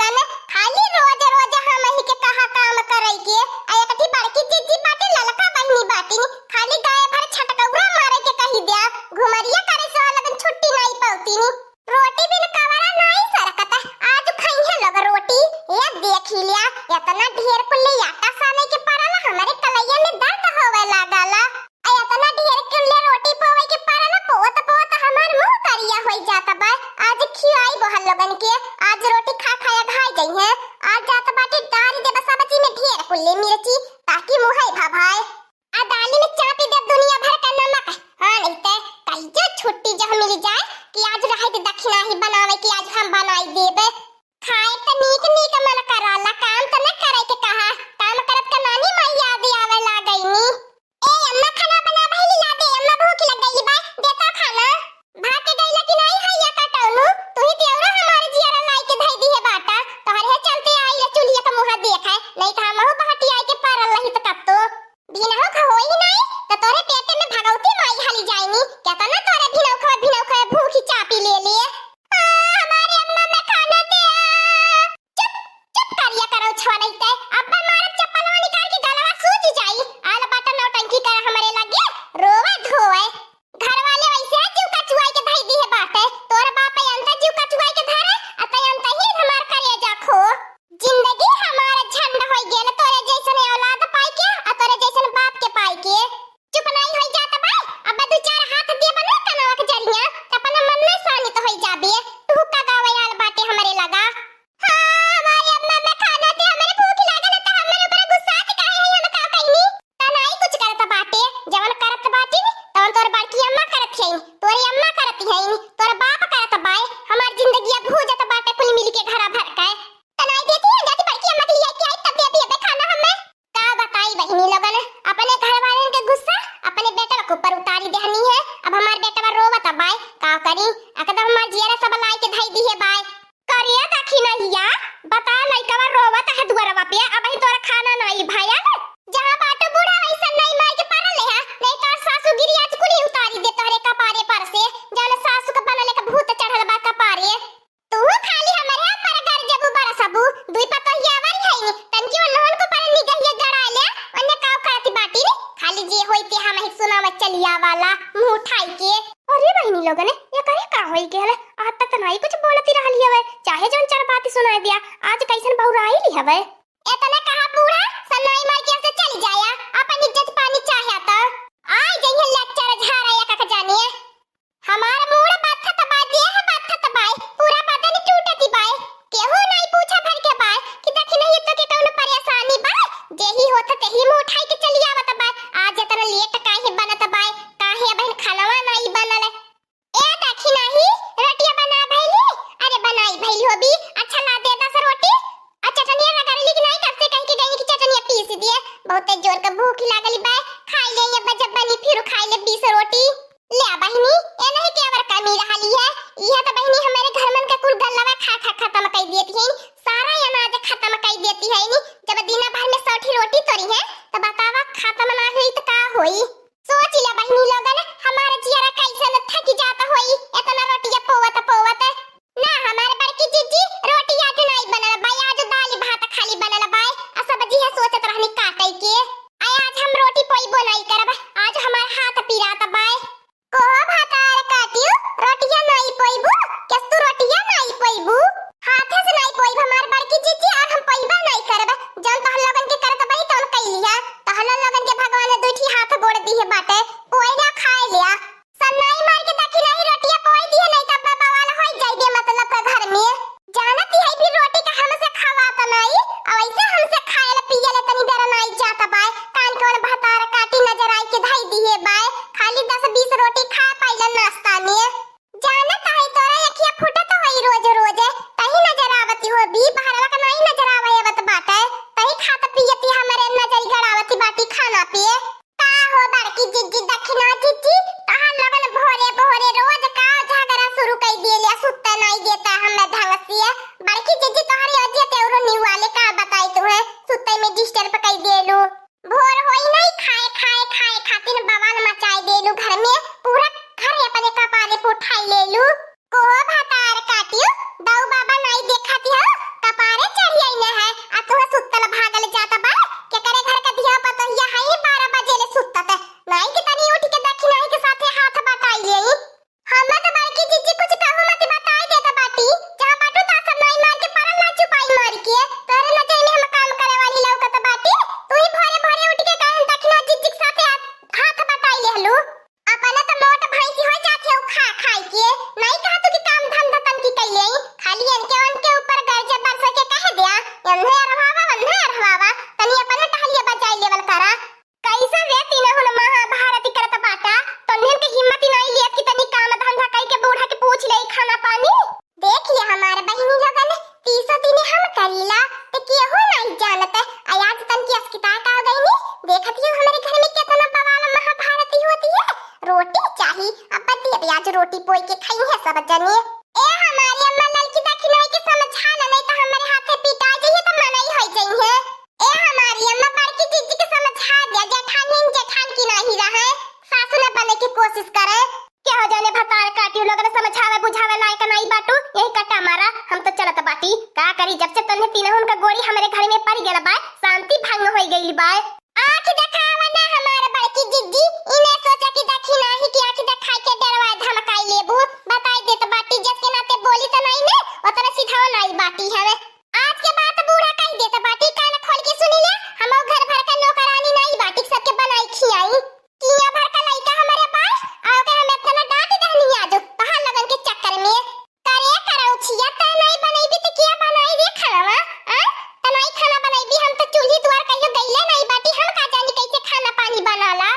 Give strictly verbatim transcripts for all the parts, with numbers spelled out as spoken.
गन, खाली रोज रोज हमही के कहा काम करइ के। आ एक ठी बड़की जिज्जी बाटी, ललका बहिनी बाटी, खाली गाय भर छटकौरा मारे के कही द्या, घुमरिया करे से लगन छुट्टी नाई पउतीनी। रोटी बिन कवरा नाई सरकत, आज खइहे लोग रोटी। ए देखी ल्या, एतना ढेर कुल्ली आटा साने के परल, हमरे कलइया में दर्द होवे लागल। आ एतना ढेर कुल्ले रोटी पोवे के परल, पोत पोत हमार मुंह करिया होई जात बा। आज खियाई बहल लोगन के, आज रोटी खा खाया घाई जइहें। आज जात बाटी डाल देब सब्जी में ढेर कुल्ले मिर्ची, ताकि मुंहई भभाए। आ दाली में चापी देब दुनिया भर का नमक। हाँ, नहीं ते कहियो छुट्टी जब मिल जाए कि आज रहे तो दक्षिणा ही बनावे कि आज हम बनाई देबे। खाए त नीक नीक मन कराला, काम त न करे के कहा। काम करत का नानी माई याद आवे लागइनी। ए अम्मा, खाना बना भइली, ला दे अम्मा, भूख लग गई बा, देता खाना। भाग के गइला कि नाई है या कटौनू? तू ही तेवरा हमारे जियरा लाई के धई दिहे बाटा। तोहरे चलते आई ले चूल्हिया का मुंह देखाए, नहीं तो हमहू बहटी आई के पारल रही त कब तो। भिनहु ख होई ही नाई, त तोरे पेटे में भगवती माई हली जाइनी। केतना तोरे भिनहु ख, भिनहु ख भूखी चापी ले ले। आ, हमारे अम्मा में खाना दे आ। चुप, चुप करिया करो छुआ नहीं ते। अब मारब चप्पलवा निकाल के गलवा सूज जाई। आल बाटा नौटंकी कर हमरे लगे, रोवे धोवे। घर वाले वैसे जीव कचुआई के धई दिहे बाटे। तोर बाप अंता जीव कचुआई के धरे, आ तै अंता ही हमार करेजा खो। जिंदगी हमार झंड होई गेल तोरे जैसन औलाद पाई के, आ तोरे जैसन बाप के पाई के। चुप नाई होई जात बा, अब दू चार हाथ देब ना कनवा के जरिया, त अपना मन में शांत होई जाबे। तू का गावे आल बाटे हमरे लगा। हाँ, हमारे अम्मा में खाना दे, हमरे भूख लागल त हमरे ऊपर गुस्सा से काहे है, हम का कइनी? त नाई कुछ करत बाटे, जवन करत बाटे, तवन तोर बड़की अम्मा करत है, तोरे अम्मा करत है, तोर बाप करत बाए, हमार जिंदगिया भूजत बाटे, कुल मिल के घरा भर के। त नाई देती है, जाती बड़की अम्मा के लिए के आई, तब देती है बे खाना हमें। का बताई बहिनी लोगन, अपने घर वालन के गुस्सा अपने बेटवा के ऊपर उतारी देहनी है। अब हमार बेटवा रोवत बाय, का करी, एकदम हमार जियरा सब लाई के धई दिहे बाय। करिया दखिनहिया, बता लइकवा रोवत है दुआरवा पे, अबही तोरा खाना नाई भयल। जहाँ बाटो बूढ़ा वैसन नाई मार के पारल है, नहीं तोर सासु गिरी आज कुली उतारी दे तोहरे कपारे पर से, जौन सासु के बनल एक भूत चढ़ल बा कपारे। तू खाली हमरे पर गरजबू बरसबू, दुई पतोहिया वाली है नी, तनकी उन्हन को पर निगहिया गड़ा ले, अन्य काव करती बाटी रे, खाली जे होई ते हम ही सुनावा चलिया वाला, मुंह उठाई के। अरे बहिनी लोगन, ये करे का होई गेल? आज तक त नाई कुछ बोलती रहली हवे, चाहे जौन चार बात सुनाई दिया, आज कैसन बौराइली हवे? एतने कहा बूढ़ा, सन्नाई मार के से चली जाया, अपन इज्जत पानी चाहे त। आई जइहे लेक्चर झारा एक एक जानिए। हमार मूड़ बाथत बा, देह बाथत बा, पूरा बदन टूटत बा। केहू नाई पूछा भर के बा कि दखिनही तो के कौनो परेशानी बा, जेही होत तेही मुंह उठाई के चली आवत बा। आज इतना लेट काहे बनत बा, काहे अबहिन खानवा नाई बनल? ए दखिनही, रोटिया बना भइली? अरे बनाई भइली होबी। अच्छा ला दे दस रोटी। आ चटनिया रगड़ली कि नाई, कब से कह के गई कि चटनिया पीस दिए। बहुते जोर के भूख लागल बा, खाई ले ये बजब बनी फिर खाई ले बीस रोटी। ले बहिनी, ए नहीं के अबर कमी रहली है। यह तो बहिनी हमारे घर मन का कुल गल्लवा खा खा खत्म कर देती है, सारा अनाज खत्म कर देती है नी। जब दिन भर में सौ ठी रोटी तोरी है तो बतावा खत्म ना हुई तो का होई? सोच ले बहिनी लोगन, हमार जियरा कैसन थक जात होई, एतना रोटिया पोवत पोवत। ना हमार बड़की जिज्जी, रोटी आज नाई बनल बा, आज दाल भात खाली बनल बा। आ सब्जी है सोचत रहनी काटे के। आ आज हम रोटी पोइबो नाई करब, आज हमार हाथ पिरात बा। को भतार काटियो, रोटिया नाई पोइबू, केस तू रोटिया नाई पोइबू? हाथे से नाई पोइब हमार बड़की जिज्जी, और हम पोइबा नाई करब। जौन तोहन लोगन के करत बनी तौन कई लिया। तोहन लोगन के भगवान ने दुई ठी हाथ गोड़ दिहे बाटे, पोए ना खाए लिया। सन्नाई मार के दखिनही रोटिया पोई दिहे, नहीं तब बवाल होई जाई बेमतलब के घर में। जानत ही है फिर रोटी का हमसे खवात नाई, और ऐसे हमसे खायल पियल तनी देर नाई जात बाय। कान कौन भतार काटी नजर आई के धाई दिहे बाय, खाली दस बीस रोटी खा पाइलन नाश्ता में। जानत है तोरा अखिया फूटत होई रोज रोज, तही नजर आवती होबी, बहरवा का नाई नजर आवे आवत बाटे, तही खात पियती हमरे नजर गड़ावती बाटी खाना पिए। का हो बड़की जिज्जी, दखिना जिज्जी, तहार लगन भोरे भोरे रोज का झगड़ा शुरू कई दिए लिया, सुत्ते नाई देता हमें ढंग से। बड़की जिज्जी तोहरी अजिया तेवरो निवाले का बताई तुम्हें, सुत्ते में डिस्टर्ब कई देलू। भोर होई नाई खाए, खाए, खाए खातिर बवाल मचाई देलू घर में, पूरा घर अपने कपारे पे उठाई लेलू। को भतार काटियो, दाऊ बाबा नाई देखा दिया, कपार अन्हे अरहवावा, अन्हे अरहवावा, तनी अपने टहलिया बजाई लेवल करा। कैसे रे तीनहुन महाभारती करत बाटा, तन्हन के हिम्मत ही नाई लियत कि तनी काम धंधा कई के बूढ़ा के पूछ ले खाना पानी। देख ले हमार बहिनी लोगन, तीसो दिन हम करीला, ते केहू नाई जानत। आ आज तन की अस्किता का हो गई नी, देखत ही हमरे घर में कितना बवाल महाभारती होती है। रोटी चाही, अब बदी अब आज रोटी पोई के खाई है सब जने। ए हमारी अम्मा, ललकी दखिनोई के समझा ले, नहीं तो हमारे हाथे पिटा जाइए तो मनई हो जाइए। ए हमारी अम्मा, बड़की जिज्जी के समझा दिया, जेठान ही जेठान की नहीं रहे, सासु न बने की कोशिश करे। क्या हो जाने भतार काटियो लोग ने समझावे बुझावे लायक नहीं बाटू, यही कटा मारा, हम तो चलत बाटी। का करी, जब से तन्हे तीनहुन का गोड़ी हमरे घर में पड़ गया बाय, शांति भंग हो गई बाय। आँख देखावा ना हमार बड़की जिज्जी, इने सोचा कि दखिनही कि आँख देखाई के डरवाए धमकाई लेबू। बताई देत बाटी, जस के नाते बोली त नहीं ने, ओतने सीधा नहीं बाटी हवे। आज के बात बूढ़ा कही देत बाटी, कान खोल के सुनी ले, हम घर भर का नौकरानी नहीं बाटी, सबके बनाई खियाई। किया भर का लइका हमारे पास, आओ के हम इतना डांट दहनी आज, तहार लगन के चक्कर में। करे करौछिया, तै नाई बनैबी त किया बनाई रे खानावा? आ? त नाई खाना बनैबी, हम त चूल्ही दुआर कहियो गइले नाई बाटी, हम का जानी कैसे खाना पानी बनाला।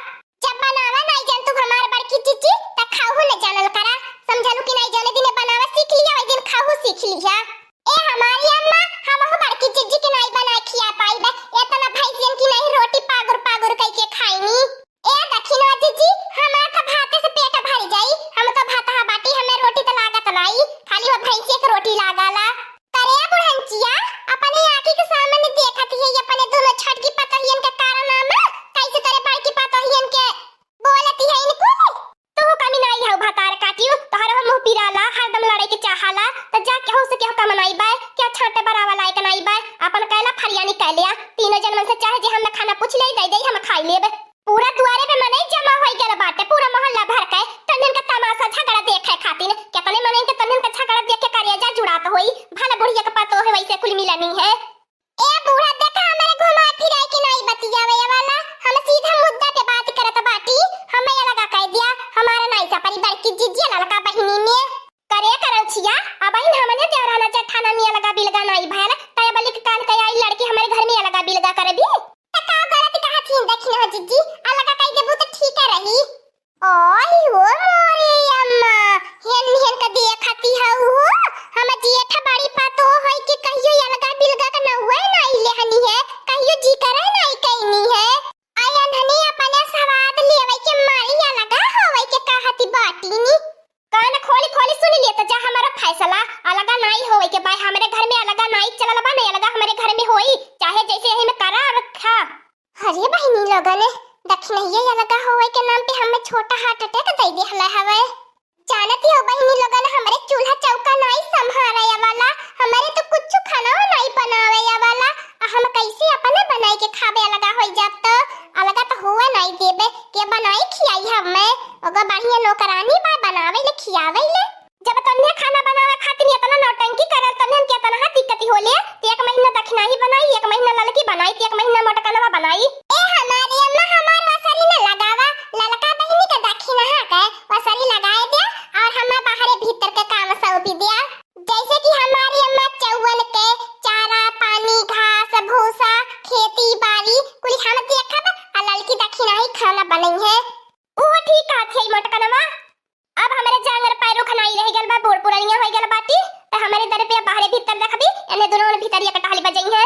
जब बनावा नाई जान तू हमार बड़की जिज्जी, त खाहू न जानल करा। समझलू कि नाई, जौने दिने बनावा सीख लिया, वही दिन खाहू सीख लिया। ए हमारी अम्मा, हमहू बड़की जिज्जी के नाई बना खिया पाइबे। एतना भैंसियन की नाई रोटी पागुर पागुर कई के खाइनी। ए दखिनवा जिज्जी, हमार त भाते से पेट भर जाई। हम तो भातहा बाटी, हमें रोटी त लागत नाई, खाली वो भैंसिया के रोटी लागाला। करे बुढ़ंचिया, अपने आँखी के सामने देखत ही अपने दोनों छोटकी पतोहियन के कारनामा, कैसे तोरे बड़की पतोहियन के बोलती है इनको। तू कमी नाई हौ भतार काटियो, तोहर हो मुँह पिराला, हरदम लड़े के चाहाला, त जा केहू से केहू कम नाई बाय, क्या छांटे बरावा लायक नाई बाय, अपन कैला फरियानी कैलिया, तीनों जनमन से चाहे जे हम खाना पूछ ले, दे दे, हम खाई लेब। पूरा दुआरे पे मनई जमा होई गल बाटे, पूरा मोहल्ला भर के, तन्हन का तमाशा झगड़ा देखे खातिर, कितने मनई के तन्हन का झगड़ा देख के करेजा जुड़ात होई, भला बुढ़िया के पतो है वैसे कुल मिलनी है। ए बूढ़ा, देखा, हमरे घुमा फिराई के नाई बतियावे वाला, हम सीधा मुद्दा पे बात करत बाटी। हमें अलगा कह दिया, हमारा नाई सा परी बड़की जिज्जी ललका बहिनी में। करे करौछिया, अबहिन हमने देवराना जेठाना में अलगा बिलगा नाई भयल, तय बलिक काल के आई लड़की हमारे घर में अलगा बिलगा करबी। त का गलत कहा थी दखिनवा जिज्जी, अलगा कह देबू त ठीक रही। ओही हो मोरे अम्मा, हेन हेन का देखती हऊ हो, हम जेठ बड़ी पतो होई के कहियो अलगा बिलगा का नहुए नाई लेहनी है, कहियो जिक्र नाई कैनी है। आई अनहनी अपने स्वाद लेवे के मारी अलगा होवे के कहती बाटी नी। कान खोली खोली सुन लिए त जा हमारा फैसला, अलगा नाई होवे के बाय, हमरे घर में अलगा नाई चलल बा, नहीं अलगा हमरे घर में होई, चाहे जैसे यही में करा और खा। अरे बहिनी लोगन, दखिनहिया अलगा होवे के नाम पे हमें छोटा heart attack दे दिहला हवे। जानती हो बहिनी लोगन, हमरे चूल्हा चौका नाई संभारे वाला, हमरे तो कुछ खाना नाई बनावे वाला, आ हम कैसे अपने बनाई के खावे अलगा होई जाब त? अलगा त होवे नाई देबे, के बनाई खियाई हमें? ओगो बढ़िया नौकरानी बा, बनावे ले खियावे ले। जब तन्हे खाना बनावे खातिर इतना नौटंकी करल, तन्हन के इतना दिक्कत होले, त एक महीना दखिनही बनाई, एक महीना ललकी बनाई, त एक महीना मोटकनवा बनाई। ए हमारी अम्मा, हमार वसरी न लगावा, ललका बहिनी के दखिनहा के वसरी लगाए दे और हमें बाहरे भीतर के काम सौंपी दे। जैसे कि हमारी अम्मा चौवन के चारा, पानी, घास, भूसा, खेती बाड़ी कुल हम देखब, आ ललकी दखिनही खाना बनई है। वो ठीक कहत है मोटकनवा। अब हमरे जांगर पैर उखनाई रह गल बा, बूढ़ पुरनिया होई गल बाटी, त हमरे दर पे बाहरे भीतर रखबी, एने दुनों भीतरिया के टहली बजई है।